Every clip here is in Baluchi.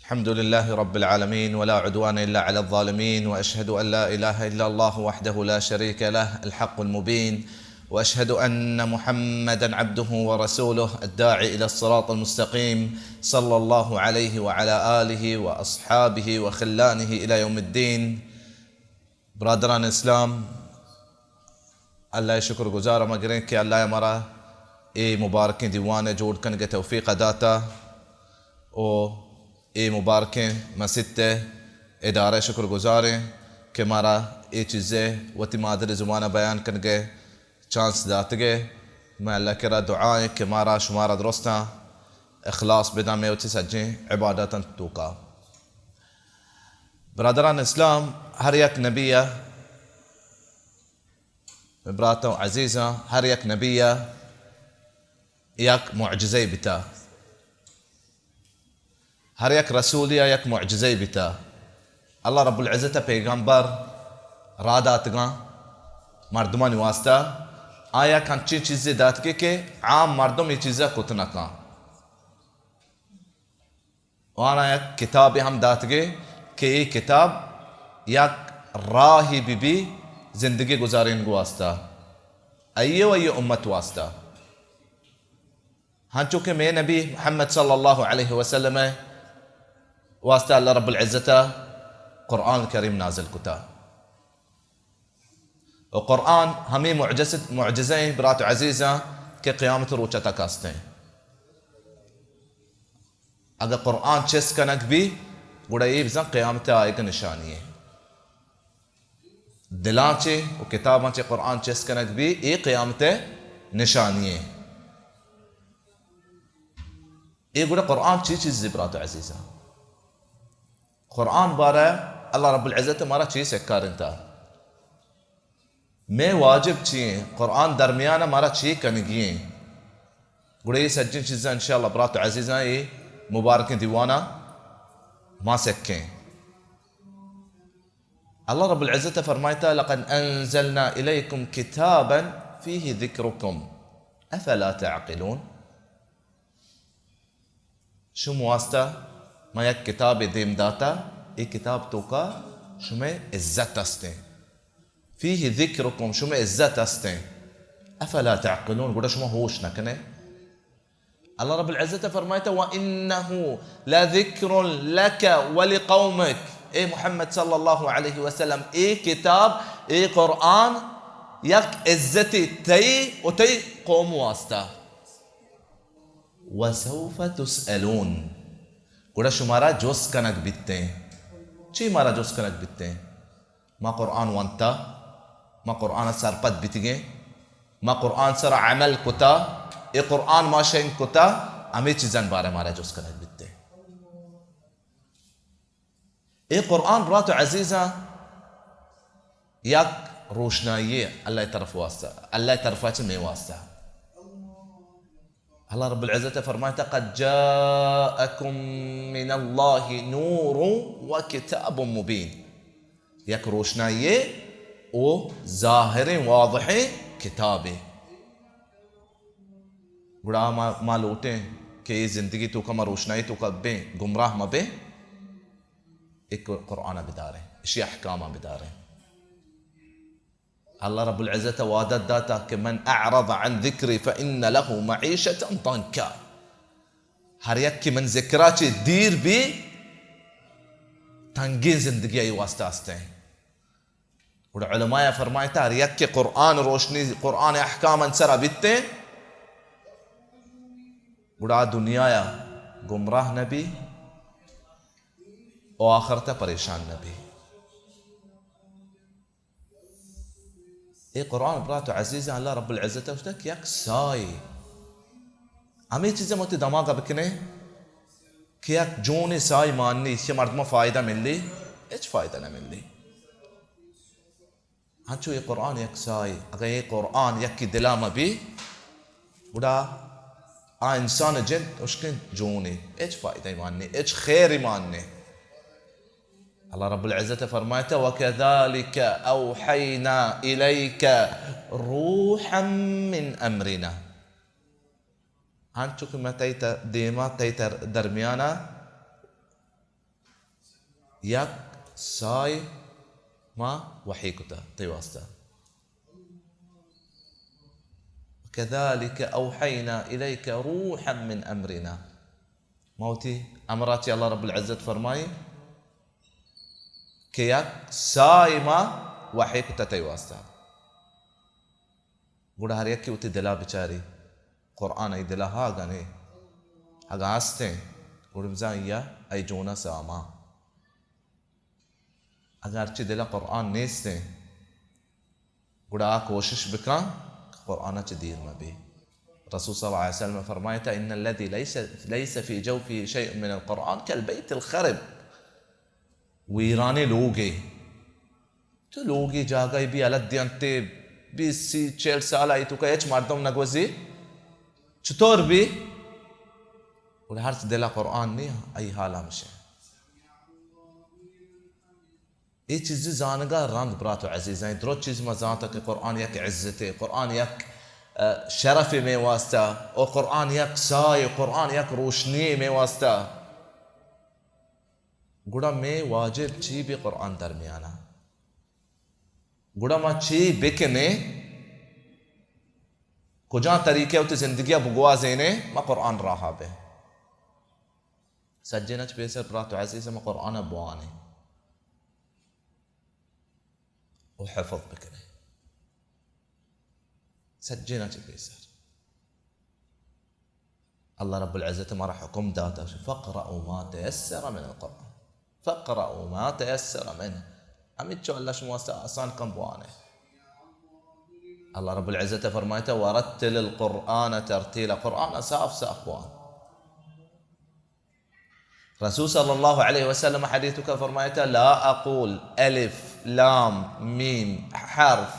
الحمد لله رب العالمين، ولا عدوان إلا على الظالمين، وأشهد أن لا إله إلا الله وحده لا شريك له الحق المبين، وأشهد أن محمدا عبده ورسوله الداعي إلى الصراط المستقيم، صلى الله عليه وعلى آله وأصحابه وخلانه إلى يوم الدين. برادران اسلام، اللہ ءِ شکر گزار ءَ ما گریں کہ اللہ ءَ مارا اے مبارکیں دیوان ءِ جوڑ کنگ ءِ توفیق ءَ داتا و اے مبارکیں مسیت ءِ ادارہ ءِ شکر گزار ایں کہ مارا اے چیز ءَ وتی مادری زبان ءَ بیان کنگ ءِ چانس داتگ ءَ۔ من اللہ ءِ کرا دعا ایں کہ مارا شمارا درستاں اخلاص بداں مئے وتی سجیں عبادتاں توکا۔ برادران اسلام، ہر یک نبی ءَ، براتاں عزیزاں، ہر یک نبی ءَ یک معجزہ بیتا، ہر یک رسولی ءَ یک معجزہ بیتا۔ اللہ رب العزت ءَ پیغمبر را داتگاں مردمانی واسطہ، آ یک انچیں چیزے داتگے کہ عام مردم اے چیزا کت نہ کن۔ و آناں یک کتابے ہم داتگے کہ اے کتاب یک راہی بہ بی زندگی گزارینگ واسطہ، آئی و آئی امت واسطہ۔ ہنچو کہ مئے نبی محمد صلی اللہ علیہ وسلم ءِ واسطہ اللہ رب العزت ءَ قرآن کریم نازل کتا۔ و قرآن ہمے معجزہ، معجزہ ایں برات عزیزاں کہ قیامت روچ ءَ تک است ایں۔ اگہ قرآن چست کنگ بی، گڑا اے بزاں قیامت ءِ آیگ ءِ نشانی ایں۔ دلاں چہ و کتاباں چہ قرآن چست کنگ بی، اے قیامت ءِ نشانی ایں۔ اے گڑا قرآن چی چیزے برات عزیزاں؟ قرآن بارہ اللہ رب العزت مارا چی سکارینتا؟ مئے واجب چی ایں؟ قرآن درمیان ءَ مارا چی کنگی ایں؟ گڑا اے سجیں چیزاں انشاءاللہ برات عزیزاں اے مبارکیں دیوان ءَ ما سکیں۔ اللہ رب العزت فرمائتا، لقد انزلنا الیکم کتابا فیہ ذکرکم افلا تعقلون۔ شم واسطہ ما یک کتابے دیم داتا، اے کتاب توکا شمئے عزت استیں۔ فیہ ذکرکم، شمئے عزت استیں۔ افلا تعقلون، گڑا شما ہوش نہ کنے؟ اللہ رب العزت فرمائتا، وانہ لذکر لک ولقومک۔ اے محمد صلی اللہ علیہ وسلم، اے کتاب، اے قرآن یک عزتے تئی و تئی قوم واسطہ۔ وسوف تسألون، گڑا شمارا جست کنگ بیتیں۔ چی مارا جست کنگ بیتیں؟ ما قرآن وانتا، ما قرآن سرپد بیتگیں، ما قرآن سرا عمل کتا، اے قرآن ما شنگ کتا، ہمے چیزان بارہ مارا جست کنگ بیتیں۔ اے قرآن برات و عزیزاں یک روشنائی اللہ طرف واسطہ، اللہ طرفا چہ مئے واسطہ۔ اللہ رب العزت فرمائتا، قد جاءکم من اللہ نور و کتاب مبین۔ یک روشنائی و ظاہریں واضحیں کتابے۔ گڑا ما، ما لوٹیں کہ اے زندگی توکا ما روشنائی توکا بیں، گمراہ مہ بیں۔ اے قرآن ء بداریں، اشی احکام ء بداریں۔ اللہ رب العزت ء وعدہ داتا کہ من اعرض عن ذکری فان لہ معیشۃ ضنکا۔ ہر یک کہ من ذکرا چہ دیر بی، تنگیں زندگی ای واسطہ استیں۔ گڑا علماء فرمائتا، ہر یک کہ قرآن روشنی، قرآن احکام انسرا بیتیں، گڑا دنیا یا گمراہ نبی و آخرت پریشان نبی۔ اے قرآن برات و عزیزاں، اللہ رب العزت گوشتا کہ یک سائے، ہمے چیزیں وتی دماغ بکنے کہ یک جونے سائے مانی، ایشی مردم فائدہ ملی، ہچ فائدہ نہ ملی۔ ہنچو اے قرآن یک سائے، اگہ اے قرآن یکی دلا مبی، گڑا آ انسان جند اشکن جونے، ہچ فائدہ ایمان نے، ہچ خیر ایمان نے۔ اللہ رب العزت فرمائتا، وكذلك أوحينا إليك روحا من أمرنا۔ ہنچو کہ ما تئی تر-، دیما تئی تر-، درمیانا یک سائے ما وحی کتا تئی واسطہ. كذلك أوحينا إليك روحا من أمرنا. ما وتی امرا چہ اللہ رب العزت فرمائی کہ یک سائے ما وحی کتا تئی واسطہ. گڑا ہر یکے وتی دلا بچاری، قرآن ای دلا ہا گنے، اگاں ہستیں، گڑا بزاں یا ای جونا ساما. اگاں ہرچی دلا قرآن نیستیں، گڑا آ کوشش بکن کہ قرآن چہ دیر مبی. رسول صلی اللہ علیہ وسلم فرمائتا: إن الذي ليس، ليس في جوفه شيء من القرآن كالبيت الخرب. ویرانیں لوگے. تو لوگے جاگہے بی الت دیانتے، بیست، سی، چل سال آئی توکا ہچ مردم نگوزی، چطور بی؟ گڑا ہرچ دلا قرآن نی، ای حال ہمشہ. اے چیزی زانگا رند، برات و عزیزاں، درست چیز ما زانتا کہ قرآن یک عزتے، قرآن یک، اه، شرفے مئے واسطہ، او قرآن یک سائے، قرآن یک روشنی مئے واسطہ. گڑا مئے واجب چی بی قرآن درمیانا؟ گڑا ما چی بکنیں؟ کجا طریقے وتی زندگیا بگوازینیں؟ ما قرآن راہا بیں. سجیناں چہ پیسر، برات و عزیز، ما قرآن بوانیں و حفظ بکنیں. سجیناں چہ پیسر. اللہ رب العزت مارا حکم داتا، فاقرؤوا ما تیسر من القرآن، فاقرؤوا ما تیسر منه. ہمینچو اللہ شما واسطہ آسان کن بوانے. اللہ رب العزت فرمائتا: ورتل القرآن ترتیلا، قرآن صاف صاف بوان. رسول صلی اللہ علیہ وسلم حدیث کا فرمائتا: لا اقول الف لام میم حرف،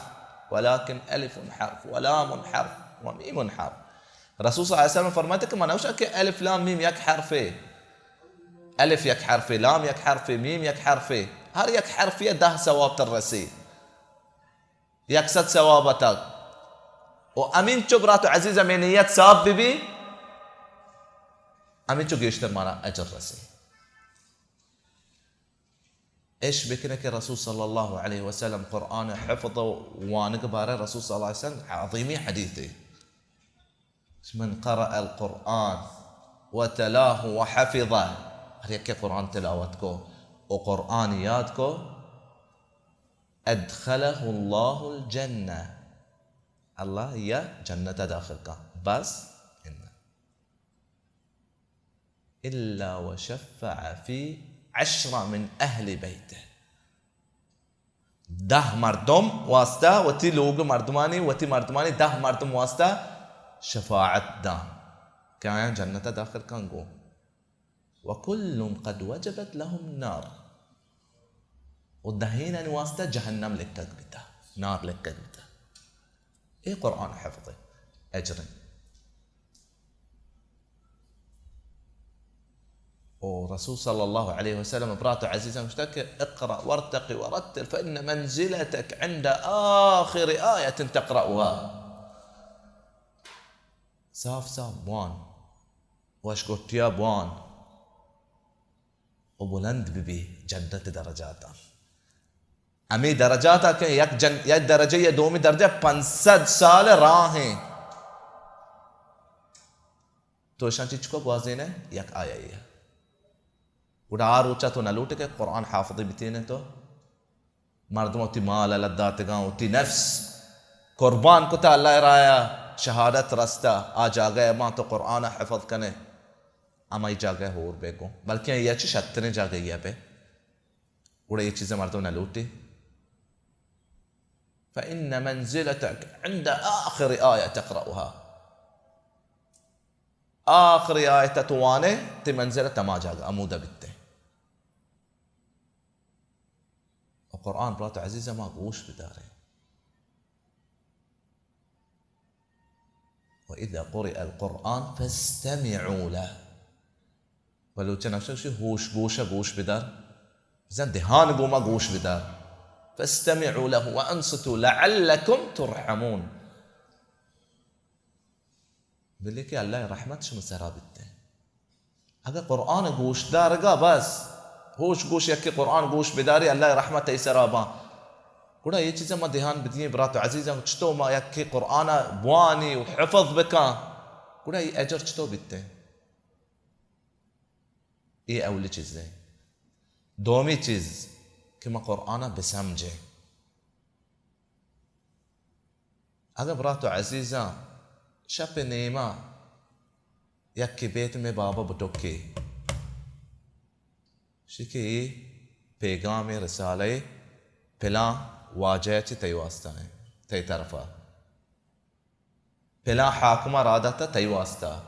ولكن الف حرف ولام حرف ومیم حرف. رسول صلی اللہ علیہ وسلم فرمائتا کہ من نگوشاں کہ الف لام میم یک حرفے، الف یک حرفے، لام یک حرفے، میم یک حرفے، ہر یک حرفے دہ ثواب ترا رسی. یک سد ثواب اتگ. و ہمینچو برات و عزیز، ہمے نیت صاف بہ بی، ہمینچو گیشتر مارا اجر رسی. اش بکنے کہ رسول صلی اللہ علیہ وسلم قرآن حفظ و وانگ بارہ رسول صلی اللہ علیہ وسلم عظیمی حدیثے. من قرأ القرآن وتلاه وحفظه، ہر یکے قرآن تلاوت کو و قرآن یاد کو، ادخله الله الجنة، اللہ یا جنت داخل کا. بس انا. الا وشفع في عشرة من اهل بيته. دہ مردم واسطہ، وتی لوگ مردمانی، وتی مردمانی دہ مردم واسطہ شفاعت داں کہ آیاں جنت داخل کن گو. وكل قد وجبت لهم النار. و دہینانی واسطہ جہنم لکگ بیتا، نار لکگ بیتا. اے قرآن حفظ اجریں. و رسول صلی اللہ علیہ وسلم برات و عزیزاں گوشتا کہ اقرأ وارتق ورتل فإن منزلتك عند آخر آية تقرأها. صاف صاف بوان، وش گٹیا بوان و بلند بہ بی جنت درجاتاں. ہمے درجات ء کہ یک جن-، یک درجہ یا دومی درجہ پنچ سد سال راہ ہیں. تو اشاں چی چکو گوازین ہے یک آیا ہی ہے. گڑا آ روچا تو نہ لوٹے کہ قرآن حافظی بتینے تو مردم وتی مال الگ داتگاں، وتی نفس قربان کتا اللہ رایا، شہادت رستا، آ جاگہ ما تو قرآن حفظ کنے، ہمائی جاگہ ہور بے گو، بلکہ یہ چی شتریں جاگہ یہ بے. گڑا یہ چیزیں مردم نہ لوٹی. فإن منزلتك عند آخر آية تقرأها. آخری آیت تو وانے، تی منزلت ہما جاگہ، ہمودا بیتے. و قرآن برات عزیز ما گوش بدارے. وإذا قرئ القرآن فاستمعوا له. بلوچ نقشہ گوشی ہوش گوشہ گوش بدار. بزن دہان گوما گوش بدار. فاستمعوا له وأنصتوا لعلكم ترحمون. بلے کہ اللہ رحمت شما سرا بیتے. اگہ قرآن گوش دارگا بس، ہوش گوش، یکے قرآن گوش بداری، اللہ رحمت ای سرا باں۔ گڑا اے چیزاں ما دھیان بدییں برات و عزیزاں، چتو ما یکے قرآن بوانی و حفظ بکاں، گڑا اے اجر چتو بیتے؟ اے اولی چیز ہے۔ دومی چیز کہ ما قرآن بسمجھیں۔ اگاں برات و عزیزاں شپ نیما یکے بیت مئے بابا بٹکے، شی کہ اے پیغام رسالہ پلاں واجہ چہ تئی واسطہ ہیں، تئی طرفا پلاں حاکمہ را داتا تئی واسطہ۔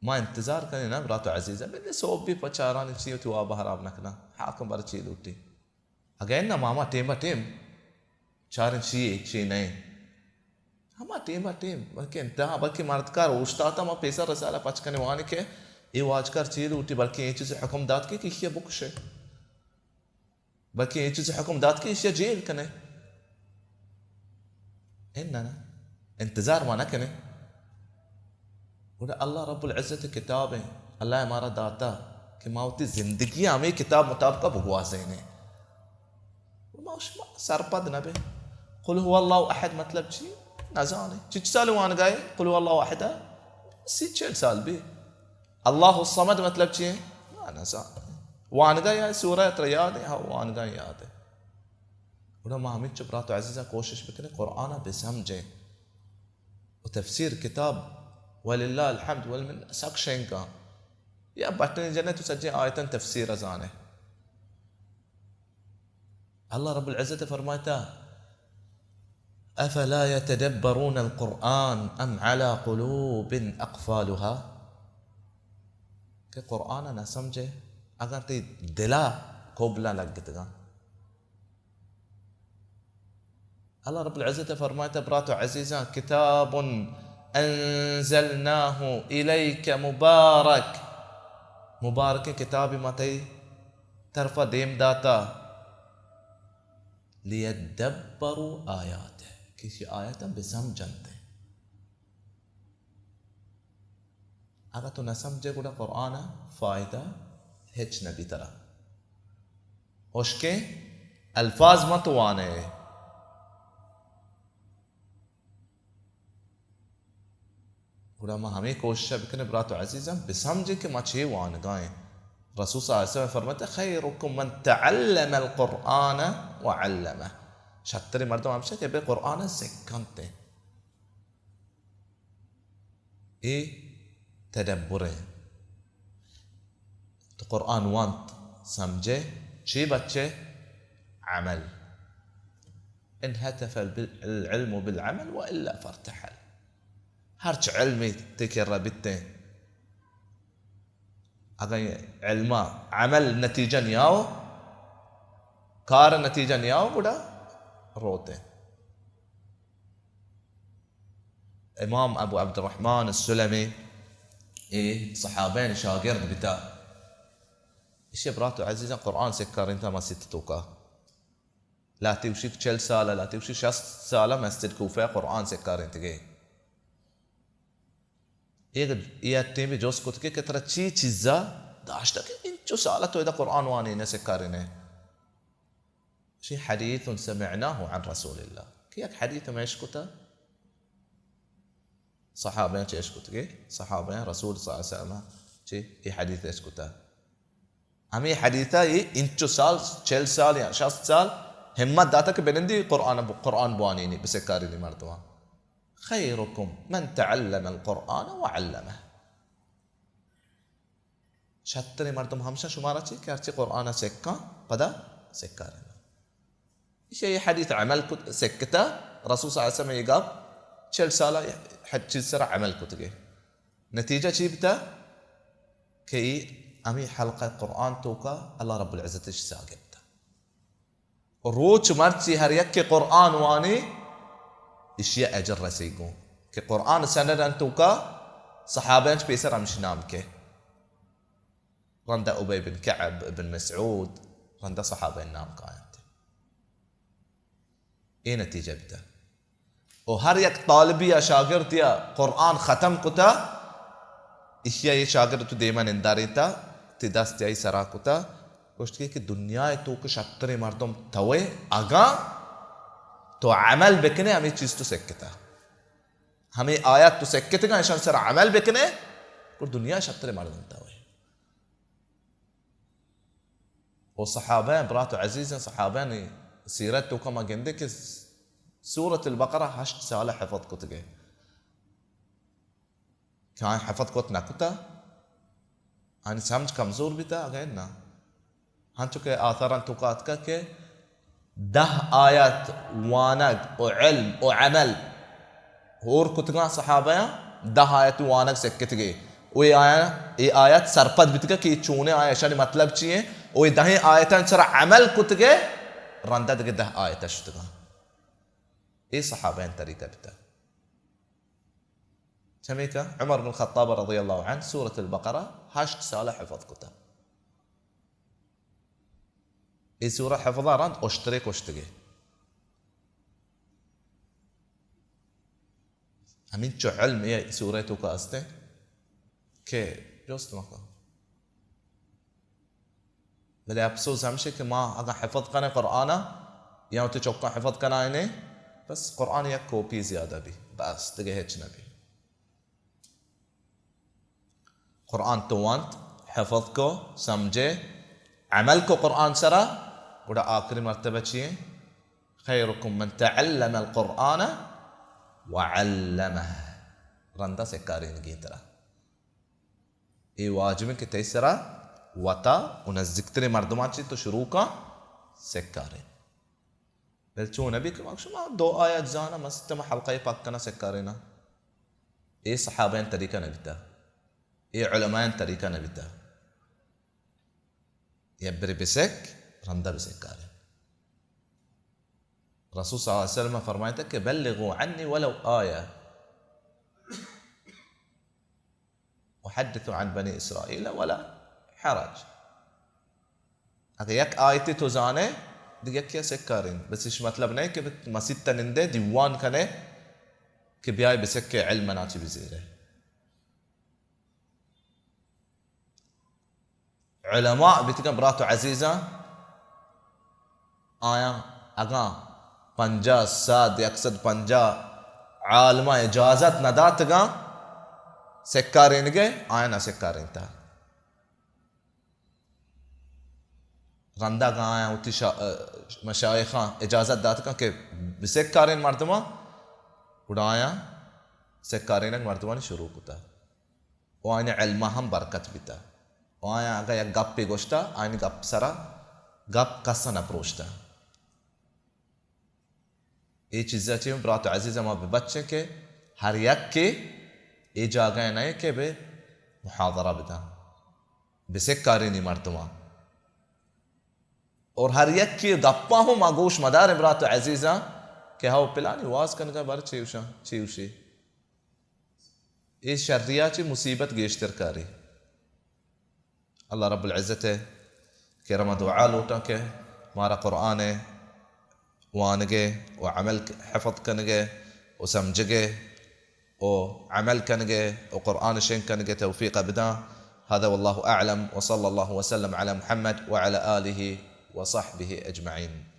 ما انتظار کنیں نا برات و عزیزاں، بلے سوب بھی پچارانی چی وتی واب حراب نہ کناں، حاکم بر چی لوٹی۔ اگہ اناں ما ہما ٹیم بہ ٹیم چاریں چی اے، چی نئے۔ ہما ٹیم بہ ٹیم، بلکہ انتہا، بلکہ مردکار اوشتاتا ما پیسر رسالہ پچ کنے وانی کہ اے واجکار چی لوٹی، بلکہ اے چیز حکم دات کہ ایشی بکشے، بلکہ اے چیز حکم دات کہ ایشی جیل کنے۔ اناں نا، انتظار ما نہ کنیں۔ گڑا اللہ رب العزت کتاب ہیں، اللہ مارا داتا کہ ما وتی زندگی ہمیں کتاب مطابق بگوازینیں۔ ما شما سرپد نہ بے۔ قل هو اللہ احد مطلب چی؟ نزانے۔ چچ سال وانگائے قل هو اللہ احد؟ سی چل سال بی۔ اللہ الصمد مطلب چی ہے؟ ما نزانے۔ وانگا یا سورہ ترا یاد ہے؟ ہاں، وانگا یاد ہے۔ گڑا ما ہمینچو برات و عزیزاں کوشش بکنیں قرآن ء بسمجھیں و تفسیر کتاب وللہ الحمد والمنہ سک شنگاں، یا بٹنے جنے تو سجیں آیتاں تفسیر ء زانے۔ اللہ رب العزت فرمائتا، افلا يتدبرون القرآن ام على قلوب اقفالها، کہ قرآن ء نہ سمجھے، اگاں تئی دلا کوبلاں لگتگاں۔ اللہ رب العزت فرمائتا، برات و عزیزاں، کتاب انزلناه الیک مبارک، مبارکیں کتابے ما تئی طرفا دیم داتا، لیدبروا آیاته، کہ ایشی آیاتاں بسمجنت۔ اگاں تو نہ سمجھے گڑا قرآن ء فائدہ ہچ نہ بی ترا۔ ہشکیں الفاظ مہ تو وانے۔ گڑا ما ہمیں کوشش بکنے برات و عزیزاں بسمجھے کہ ما چے وانگائیں۔ رسول صلی اللہ علیہ وسلم فرماتے، خیرکم من تعلم القرآن وعلمه، شتریں مردم ہمشہ کہ بے قرآن سکنتے۔ اے تدبر ہے۔ تو قرآن وانت، سمجھے، چی بچے؟ عمل۔ انحتف العلم بالعمل والا فارتحل۔ ہرچ علمے تئی کرا بیتیں، اگاں علم ء عمل نتیجہ نیاو، کار نتیجہ نیاو، گڑا روتے۔ امام ابو عبدالرحمن السلمی اے صحابین شاگرد بتا۔ ایشی برات و عزیزاں قرآن سکارینتا مسیت توکا۔ لاتی گوشی چل سال، لاتی گوشی شست سال مسجد کوفہ قرآن سکارینتگے۔ اے، اے ٹیمی جوست کت کہ، کہ ترا چی چیزا داشتہ کہ انچو سال تو ادا قرآن وانی نے سکاری نے؟ شی حدیث سمعناه عن رسول اللہ، کہ یک حدیث میں اشکتا، صحابہ چے اشکتگے، صحابہ رسول صلی اللہ علیہ وسلم چے اے حدیث اشکتا۔ ہمے حدیثا اے انچو سال، چل سال یا شست سال ہمت داتا کہ بنندی قرآن، قرآن بوانینی، بسکارینی مردماں۔ خیرکم من تعلم القرآن وعلمه۔ شتریں مردم ہمشہ شمارا چی کہ ہرچی قرآن سکاں پدا سکاریناں۔ ایشی اے حدیث عمل کت، سکتا، رسول صلی اللہ علیہ وسلم اے گپ چل سال حد چیز سرا عمل کتگے۔ نتیجہ چی بتا؟ کہ اے ہمیں حلقہ قرآن توکا اللہ رب العزت اش ساگپتا۔ روچ مرچی ہر یک کہ قرآن وانی، اشیا اجر رسی گوں۔ کہ قرآن سند انتوکا صحابہ انچ پیسر ہمش نام کے۔ رندا ابی بن کعب، ابن مسعود، رندا صحابہ نام کاینت۔ اے نتیجہ بیتا۔ و ہر یک طالبی یا شاگردی یا قرآن ختم کتا، اشیا اے شاگرد تو دیما ننداریتا، تی دست آئی سرا کتا، گوشت کہ، کہ دنیا توک شتریں مردم توئے، اگاں تو عمل بکنے، ہمیں چیز تو سکتا۔ ہمیں آیات تو سکتگا، اشان سر عمل بکنے، گڑا دنیا شتریں مردم توئے۔ و صحابہ، برات و عزیزیں صحابہ نی سیرت توکا ما گندے کہ سورۃ البقرہ ہشت سال حفظ کتگے۔ کہ آیاں حفظ کت نہ کتا، آنی سمجھ کمزور بیتا، اگہ نہ۔ ہنچو کہ آثاراں توکا اتکا کہ دہ آیت وانگ و علم و عمل ہور کتگاں صحابیاں، دہ آیت وانگ سکتگے۔ و اے آیاں، اے آیت سرپد بیتگا کہ اے چونے آیاں، اشانی مطلب چی ایں؟ و اے دہیں آیتاں سرا عمل کتگے، رندا دگہ دہ آیت شتگاں۔ اے صحابیاں طریقہ بیتا۔ چمیکا عمر بن خطاب رضی اللہ عنہ سورۃ البقرہ ہشت سال حفظ کتا۔ اے سورہ حفظا رند اشترے کشتگے۔ ہمینچو علم اے سورہ توکا استیں کہ جست مکن۔ بلے افسوس ہمشی کہ ما اگاں حفظ کنیں قرآن ءَ یا وتی چکاں حفظ کنائینے، بس قرآن یک کاپی زیادہ بی، بس دگہ ہچ نہ بی۔ قرآن تو وانت، حفظ کو، سمجھے، عمل کو قرآن سرا، گڑا آخری مرتبہ چی ایں؟ خیرکم من تعلم القرآن وعلمہ۔ رندا سکارینگی ترا۔ اے واجب ایں کہ تئی سرا وتا و نزیکتریں مردماں چہ تو شروع کن سکارین۔ بل چون نبی کہ شما دو آیت زانا، مسیت ما حلقہ پاک کنا سکارینا۔ اے صحابیان طریقہ نبیتا، اے علمایان طریقہ نبیتا۔ یا برے بسک، رندا بسکارین۔ رسول صلی اللہ علیہ وسلم فرمائتا کہ بلغوا عنی ولو آیہ۔ وحدثوا عن بنی اسرائیل ولا حرج۔ اگہ یک آیتے تو زانے، دگہ یکے ءَ سکارین۔ بس اش مطلب نہ کہ مسیت ءَ نندے، دیوان کنے کہ بیائے بسکے، علم منا چہ بزیرے۔ علماء بیتگاں برات و عزیزاں، آیاں اگاں پنجاہ، صد، یک سد پنجاہ عالماں اجازت نہ داتگاں سکارینگے، آیاں نہ سکارینتا۔ رندا اگاں آیاں وتی شا-، مشایخاں اجازت داتگاں کہ بسکارین مردماں، گڑا آیاں سکارینگ مردمانی شروع کتا۔ و آیانی علما ہم برکت بیتا۔ و آیاں اگاں یک گپے گوشتا، آیانی گپ سرا گپ کسا نہ پروشتا۔ اے چیزا چہ برات و عزیز ما ببچیں کہ ہر یکے اے جاگہ نہ کہ بہ محاضرہ بداں، بسکارینی مردماں۔ اور ہر یکے گپاں ہم ما گوش مداریں برات و عزیزاں کہ ہو پلانی واز کنگا بر چے گوشاں، چے گوشی۔ اے شریا چہ مصیبت گیشتر کاری۔ اللہ رب العزت ءِ کرم ءَ دعا لوٹاں کہ مارا قرآن ءِ وانگ ءِ و عمل، حفظ کنگ ءِ و سمجھگ ءِ و عمل کنگ ءِ و قرآن شنگ کنگ ءِ توفیق بداں۔ هذا والله أعلم، وصلى الله وسلم على محمد وعلى آله وصحبه أجمعين۔